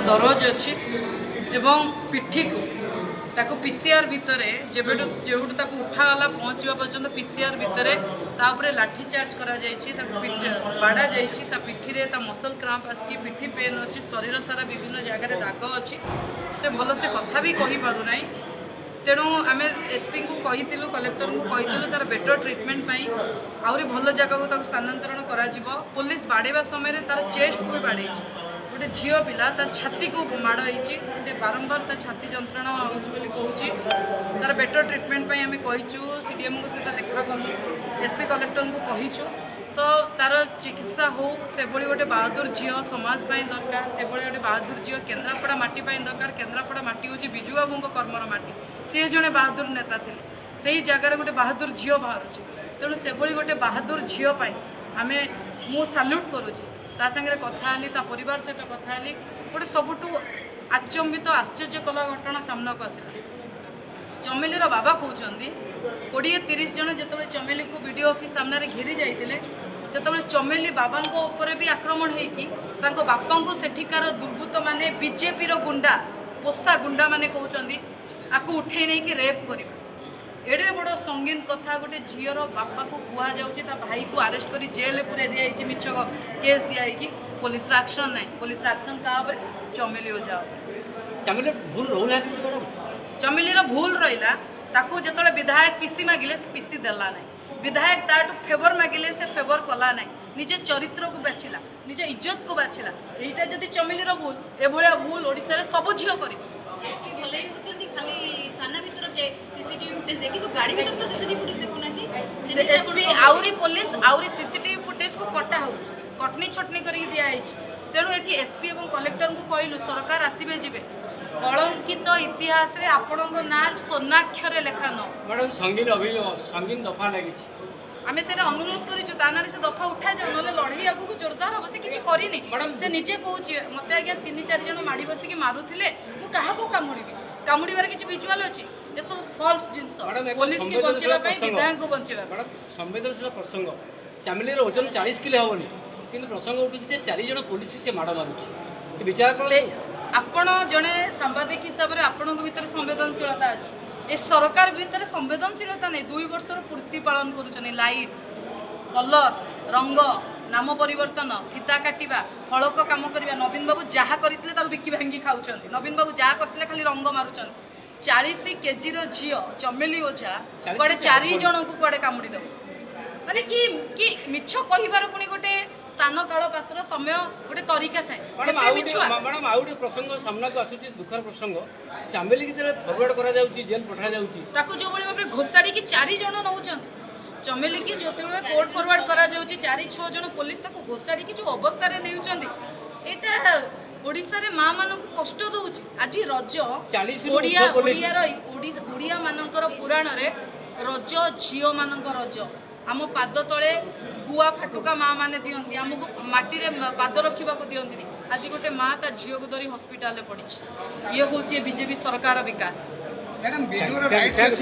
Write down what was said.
ଦରଜ ଅଛି ଏବଂ ପିଠିକୁ ତାକୁ ପିସିଆର ଭିତରେ ଯେବେଠୁ ଯେଉଁଠୁ ତାକୁ ଉଠାଗଲା ପହଞ୍ଚିବା ପର୍ଯ୍ୟନ୍ତ ପିସିଆର ଭିତରେ ତା ଉପରେ ଲାଠି ଚାର୍ଜ କରାଯାଇଛି, ତାକୁ ବାଡ଼ା ଯାଇଛି। ତା ପିଠିରେ ତା ମସଲ କ୍ରାମ୍ପ ଆସିଛି, ପିଠି ପେନ୍ ଅଛି, ଶରୀର ସାରା ବିଭିନ୍ନ ଜାଗାରେ ଦାଗ ଅଛି। ସେ ଭଲସେ କଥା ବି କହିପାରୁନାହିଁ। ତେଣୁ ଆମେ ଏସ୍ପିଙ୍କୁ କହିଥିଲୁ, କଲେକ୍ଟରଙ୍କୁ କହିଥିଲୁ, ତାର ବେଟର ଟ୍ରିଟମେଣ୍ଟ ପାଇଁ ଆହୁରି ଭଲ ଜାଗାକୁ ତାକୁ ସ୍ଥାନାନ୍ତରଣ କରାଯିବ। ପୋଲିସ ବାଡ଼େଇବା ସମୟରେ ତାର ଚେଷ୍ଟକୁ ବି ବାଡ଼େଇଛି। ଗୋଟେ ଝିଅ ପିଲା, ତା ଛାତିକୁ ମାଡ଼ ହେଇଛି। ସେ ବାରମ୍ବାର ତା ଛାତି ଯନ୍ତ୍ରଣା ହେଉଛି ବୋଲି କହୁଛି। ତାର ବେଟର ଟ୍ରିଟମେଣ୍ଟ ପାଇଁ ଆମେ କହିଛୁ, ସିଡିଏମ୍ଙ୍କ ସହିତ ଦେଖା କଲୁ, ଏସ୍ପି କଲେକ୍ଟରଙ୍କୁ କହିଛୁ। ତ ତାର ଚିକିତ୍ସା ହଉ। ସେଭଳି ଗୋଟେ ବାହାଦୁର ଝିଅ ସମାଜ ପାଇଁ ଦରକାର। ସେଭଳି ଗୋଟେ ବାହାଦୁର ଝିଅ କେନ୍ଦ୍ରାପଡ଼ା ମାଟି ପାଇଁ ଦରକାର। କେନ୍ଦ୍ରାପଡ଼ା ମାଟି ହେଉଛି ବିଜୁ ବାବୁଙ୍କ କର୍ମର ମାଟି। ସିଏ ଜଣେ ବାହାଦୁର ନେତା ଥିଲେ। ସେଇ ଜାଗାରେ ଗୋଟେ ବାହାଦୁର ଝିଅ ବାହାରୁଛି। ତେଣୁ ସେଭଳି ଗୋଟେ ବାହାଦୁର ଝିଅ ପାଇଁ ମୁଁ ସାଲ୍ୟୁଟ୍ କରୁଛି। ତା ସାଙ୍ଗରେ କଥା ହେଲି, ତା ପରିବାର ସହିତ କଥା ହେଲି। ଗୋଟେ ସବୁଠୁ ଆଚମ୍ବିତ, ଆଶ୍ଚର୍ଯ୍ୟ କଲା ଘଟଣା ସାମ୍ନାକୁ ଆସିଲା। ଚମେଲିର ବାବା କହୁଛନ୍ତି, 20-30 ଜଣ ଯେତେବେଳେ ଚମେଲିକୁ ବିଡିଓ ଅଫିସ ସାମ୍ନାରେ ଘେରି ଯାଇଥିଲେ, ସେତେବେଳେ ଚମେଲି ବାବାଙ୍କ ଉପରେ ବି ଆକ୍ରମଣ ହେଇକି ତାଙ୍କ ବାପାଙ୍କୁ ସେଠିକାର ଦୁର୍ବୃତ୍ତମାନେ, ବିଜେପିର ଗୁଣ୍ଡା, ପୋଷା ଗୁଣ୍ଡାମାନେ କହୁଛନ୍ତି, ଆକୁ ଉଠେଇ ନେଇକି ରେପ୍ କରିବେ। ଏଡ଼େ ବଡ଼ ସଙ୍ଗୀନ କଥା ଗୋଟେ ଝିଅର ବାପାକୁ କୁହାଯାଉଛି। ତା ଭାଇକୁ ଆରେଷ୍ଟ କରି ଜେଲରେ ପୁରେଇ ଦିଆଯାଇଛି, ମିଛ କେସ୍ ଦିଆହେଇକି। ପୋଲିସର ଆକ୍ସନ ନାହିଁ। ପୋଲିସର ଆକ୍ସନ କାହା ଉପରେ? ଚମେଲି ଓଝା ଉପରେ। ଚାମିଲି ଭୁଲ ରହୁନାହାନ୍ତି ମ୍ୟାଡ଼ାମ? ଚମିଲିର ଭୁଲ ରହିଲା। ତାକୁ ଯେତେବେଳେ ବିଧାୟକ ପିସି ମାଗିଲେ, ସେ ପିସି ଦେଲା ନାହିଁ। ବିଧାୟକ ତାଠୁ ଫେଭର ମାଗିଲେ, ସେ ଫେଭର କଲା ନାହିଁ। ନିଜ ଚରିତ୍ରକୁ ବାଛିଲା, ନିଜ ଇଜ୍ଜତକୁ ବାଛିଲା। ଏଇଟା ଯଦି ଚମିଲିର ଭୁଲ, ଏଭଳିଆ ଭୁଲ ଓଡ଼ିଶାରେ ସବୁ ଝିଅ କରିବେ। ଏସପି ଭଲ ହେଉଛନ୍ତି, ଖାଲି ଥାନା ଭିତର ସିସିଟିଭି ଫୁଟେଜ ଦେଖି, କିନ୍ତୁ ଗାଡି ଭିତରେ ତ ସିସିଟିଭି ଫୁଟେଜ ଦେଖୁନାହାନ୍ତି। ସେ ନେଇକି ଆପଣ ଏସପି କଣ କହିବେ? ଆହୁରି ପୋଲିସ, ଆହୁରି ସିସିଟିଭି ଫୁଟେଜକୁ କଟା ହଉଛି, କଟନି ଛଟନି କରିକି ଦିଆହେଇଛି। ତେଣୁ ଏଠି ଏସପି ଏବଂ କଲେକ୍ଟରଙ୍କୁ କହିଲୁ, ସରକାର ଆସିବେ ଯିବେ, କଳଙ୍କିତ ଇତିହାସରେ ଆପଣଙ୍କ ନାଁ ସ୍ୱର୍ଣ୍ଣାକ୍ଷରେ ଲେଖା ନ ହଉ। ମ୍ୟାଡ଼ାମ, ସଙ୍ଗୀନ ଅଭିଯୋଗ, ସଙ୍ଗୀନ ଦଫା ଲାଗିଛି। ଆମେ ସେଇଟା ଅନୁରୋଧ କରିଛୁ, ତା ନାଁରେ ସେ ଦଫା ଉଠାଯାଉ, ନହେଲେ ଲଢେଇ ଆଗକୁ ଜୋରଦାର ହବ। ସେ କିଛି କରିନି। ସେ ନିଜେ କହୁଛି, ମତେ ଆଜ୍ଞା ତିନି ଚାରି ଜଣ ମାଡ଼ି ବସିକି ମାରୁଥିଲେ, ମୁଁ କାହାକୁ କାମୁଡ଼ିବି? କାମୁଡ଼ିବାର କିଛି ଭିଜୁଆଲ ଅଛି? ଏସବୁ ଫଲ୍ସ ଜିନିଷ। ମ୍ୟାଡ଼ାମ, ଏକ ପୋଲିସକି ସମ୍ବେଦନଶୀଳ ବଞ୍ଚେଇବା ପାଇଁ, ପ୍ରସଙ୍ଗ। ବିଧାୟକଙ୍କୁ ବଞ୍ଚେଇବା ପାଇଁ। ମ୍ୟାଡ଼ାମ, ସମ୍ବେଦନଶୀଳ ପ୍ରସଙ୍ଗ। ଚାମିଲିର ଓଜନ 40 କିଲୋ ହେବନି, କିନ୍ତୁ ପ୍ରସଙ୍ଗ ଉଠୁଛି ଯେ ଚାରି ଜଣ ପୋଲିସ ସେ ମାଡ଼ ମାରୁଛି। ଏ ବିଚାର ସେ କରନ୍ତୁ। ଆପଣ ଜଣେ ସାମ୍ବାଦିକ ହିସାବରେ ଆପଣଙ୍କ ଭିତରେ ସମ୍ବେଦନଶୀଳତା ଅଛି। ଏ ସରକାର ଭିତରେ ସମ୍ବେଦନଶୀଳତା ନାହିଁ। 2 ବର୍ଷର ପୂର୍ତ୍ତି ପାଳନ କରୁଛନ୍ତି। ଲାଇଟ୍, କଲର, ରଙ୍ଗ, ନାମ ପରିବର୍ତ୍ତନ, ଫିତା କାଟିବା, ଫଳକ କାମ କରିବା। ନବୀନ ବାବୁ ଯାହା କରିଥିଲେ ତାକୁ ବିକି ଭାଙ୍ଗି ଖାଉଛନ୍ତି। ନବୀନ ବାବୁ ଯାହା କରିଥିଲେ ଖାଲି ରଙ୍ଗ ମାରୁଛନ୍ତି। 40 କେଜିର ଝିଅ ଚମେଲି ଓଝା 40 କୁଆଡେ କେଜି ଚାରି ହବନି। ଜଣଙ୍କୁ କୁଆଡେ କାମୁଡି ଦବ? ମାନେ କି କି ମିଛ କହିବାର ପୁଣି ଗୋଟେ ସ୍ଥାନ, କାଳ, ପାତ୍ର, ସମୟ, ଗୋଟେ ତରିକା ଥାଏ। ମ୍ୟାଡ଼ାମ, କେତେ ଆଉ ମିଛୁଆ! ଗୋଟେ ମ୍ୟାଡ଼ାମ, ଆଉ ଗୋଟେ ପ୍ରସଙ୍ଗ ସାମ୍ନାକୁ ଆସୁଛି, ଦୁଃଖର ପ୍ରସଙ୍ଗ। ଚାମିଲିକି ଯେତେବେଳେ ଫରୱାର୍ଡ କରାଯାଉଛି, ଜେଲ୍ ପଠାଯାଉଛି, ତାକୁ ଯୋଉଭଳି ଭାବରେ ଘୋଷାଡିକି ଚାରି ଜଣ ନଉଛନ୍ତି, ଚମେଲିକି ଯେତେବେଳେ କୋର୍ଟ ଫରୱାର୍ଡ କରାଯାଉଛି, ଚାରି ଛଅ ଜଣ ପୋଲିସ ତାକୁ ଘୋଷାଡିକି ଯୋଉ ଅବସ୍ଥାରେ ନେଉଛନ୍ତି, ଏଇଟା ଓଡ଼ିଶାରେ ମା ମାନଙ୍କୁ କଷ୍ଟ ଦଉଛି। ଆଜି ରଜ। 40 ରୁ ଓଡ଼ିଆ ଉର୍ଦ୍ଧ୍ୱ ପୋଲିସ। ଓଡ଼ିଆର ଓଡ଼ିଆ ମାନଙ୍କର ପୁରାଣରେ ରଜ ଝିଅ ମାନଙ୍କ ରଜ। ଆମ ପାଦ ତଳେ ଗୁଆ ଫାଟୁକା ମା ମାନେ ଦିଅନ୍ତି, ଆମକୁ ମାଟିରେ ପାଦ ରଖିବାକୁ ଦିଅନ୍ତିନି। ଆଜି ଗୋଟେ ମା ତା ଝିଅକୁ ଧରି ହସ୍ପିଟାଲରେ ପଡିଛି। ଇଏ ହଉଛି ବିଜେପି ସରକାର ବିକାଶ। ମ୍ୟାଡ଼ାମ, ବିଡିଓର thank- rights thank- ଅଛି।